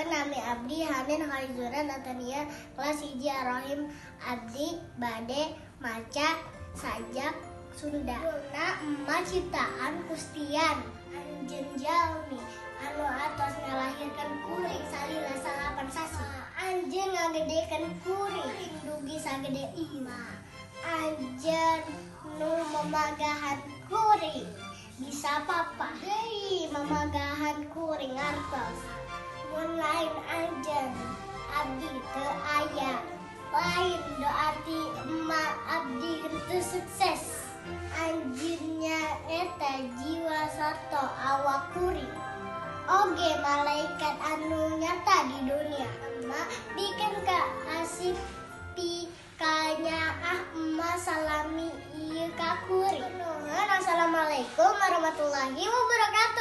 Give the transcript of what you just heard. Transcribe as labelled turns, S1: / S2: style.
S1: Tepangkeun, nami abdi Hanin Khaizura Natania, kelas 1 Ar-Rahim. Abdi bade maca sajak Sunda. Judulna Emma Ciptaan Kustian. Anjeun jalmi anu atos ngalahirkeun kuring salila 9 sasih. Anjeun ngagedekeun kuring dugi sagede emak. Anjeun nu mamagahan kuring bisa papa deui, mamagahan kuring ngartos. Mun lain anjeun, abdi teu aya. Lain berarti emak abdi henteu sukses. Anjeun nyaeta jiwa sarta awak kuring, oge malaikat anu nyata di dunia. Emak bikeun kaasih pikanyaah emak salami ieu ka kuring. Nuhun. Assalamualaikum warahmatullahi wabarakatuh.